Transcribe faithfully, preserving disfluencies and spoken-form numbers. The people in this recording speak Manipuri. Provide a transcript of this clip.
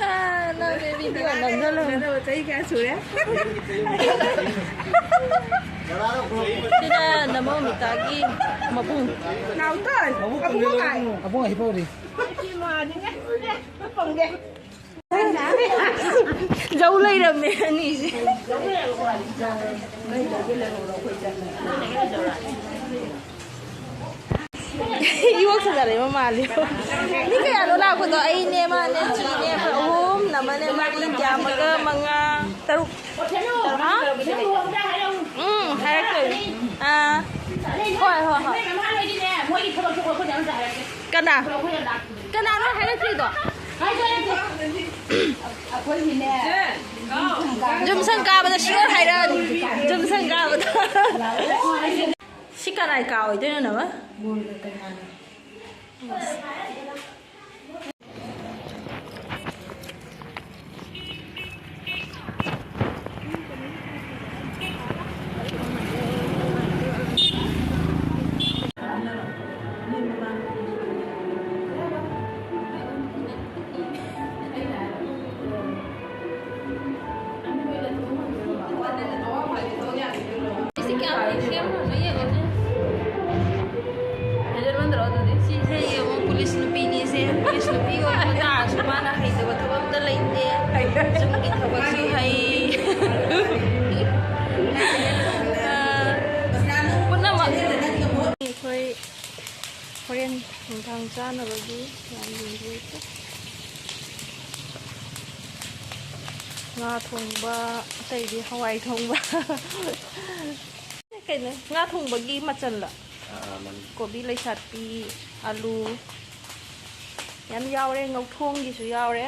ꯑꯥ, ꯅꯪ ꯕꯦꯕꯤ ꯕꯤꯌꯣꯟ ꯅꯝꯖꯜꯂꯨ꯫ ꯅꯪꯗꯣ ꯆꯍꯤ ꯀꯌꯥ ꯁꯨꯔꯦ? ꯁꯤꯅ ꯅꯃꯧꯃꯤꯇꯥꯒꯤ ꯃꯕꯨꯡ꯫ ꯅꯥꯎꯇꯣꯟ, ꯑꯕꯨꯡꯉꯣ ꯀꯥꯏ? ꯑꯕꯨꯡ ꯍꯤꯞꯄꯧꯔꯤ꯫ ꯖꯧ ꯂꯩꯔꯝꯃꯦ ꯑꯅꯤꯁꯦ꯫ ꯏꯋꯣꯛ ꯁꯥꯟꯅꯔꯛꯏꯕ ꯃꯥꯜꯂꯦ꯫ ꯃꯤ ꯀꯌꯥꯅꯣ ꯂꯥꯛꯄꯗꯣ? ꯑꯩꯅꯦ, ꯃꯥꯅꯦ, ꯆꯤꯅꯦ, ꯑꯩꯈꯣꯏ ꯑꯍꯨꯝ, ꯅꯃꯅꯦ ꯃꯔꯤ, ꯌꯥꯝꯃꯒ ꯃꯉꯥ, ꯇꯔꯨꯛ꯫ ꯍꯥ? ꯎꯝ, ꯍꯥꯏꯔꯛꯇꯣꯏꯅꯤ꯫ ꯑꯥ꯫ ꯍꯣꯏ, ꯍꯣꯏ, ꯍꯣꯏ꯫ ꯀꯅꯥ? ꯀꯅꯥꯅꯣ ꯍꯥꯏꯔꯛꯇ꯭ꯔꯤꯗꯣ? ꯖꯨꯝꯁꯪ ꯀꯥꯕꯗ sure ꯍꯥꯏꯔꯛꯑꯅꯤ꯫ ꯖꯨꯝꯁꯪ ꯀꯥꯕꯗ꯫ ꯁꯤ ꯀꯅꯥꯏ ꯀꯥ ꯑꯣꯏꯗꯣꯏꯅꯣ, ꯅꯃ? ꯁꯤ ꯀꯌꯥꯝ ꯁꯦꯝꯈ꯭ꯔꯅꯣ ꯌꯦꯡꯉꯣꯅꯦ꯫ ꯐꯖꯃꯟꯗ꯭ꯔꯣ ꯑꯗꯨꯗꯤ? ꯁꯤꯁꯦ ꯌꯦꯡꯉꯣ, ꯄꯨꯂꯤꯁ ꯅꯨꯄꯤꯅꯤ ꯁꯦ꯫ ꯄꯨꯂꯤꯁ ꯅꯨꯄꯤ ꯑꯣꯏꯕ ꯇꯥꯔꯁꯨ ꯃꯥꯅ ꯍꯩꯇꯕ ꯊꯕꯛ ꯑꯝꯇ ꯂꯩꯇꯦ꯫ ꯌꯨꯝꯒꯤ ꯊꯕꯛꯁꯨ ꯍꯩ꯫ ꯑ, ꯄꯨꯝꯅꯃꯛ꯫ ꯑꯩꯈꯣꯏ ꯍꯣꯔꯦꯟ ꯅꯨꯡꯗꯥꯡ ꯆꯥꯅꯕꯒꯤ ꯌꯥꯝ ꯌꯦꯡꯕꯤꯌꯨ꯫ ꯉꯥ ꯊꯣꯡꯕ, ꯑꯇꯩꯗꯤ ꯍꯋꯥꯏ ꯊꯣꯡꯕ꯫ ꯀꯩꯅꯣ, ꯉꯥ ꯊꯣꯡꯕꯒꯤ ꯃꯆꯜꯂ? ꯑꯥ, ꯑꯥ, ꯃꯥꯅꯤ꯫ ꯀꯣꯕꯤ, ꯂꯩꯁꯥꯠꯄꯤ, ꯑꯂꯨ ꯌꯥꯝ ꯌꯥꯎꯔꯦ, ꯉꯧꯊꯣꯡꯒꯤꯁꯨ ꯌꯥꯎꯔꯦ꯫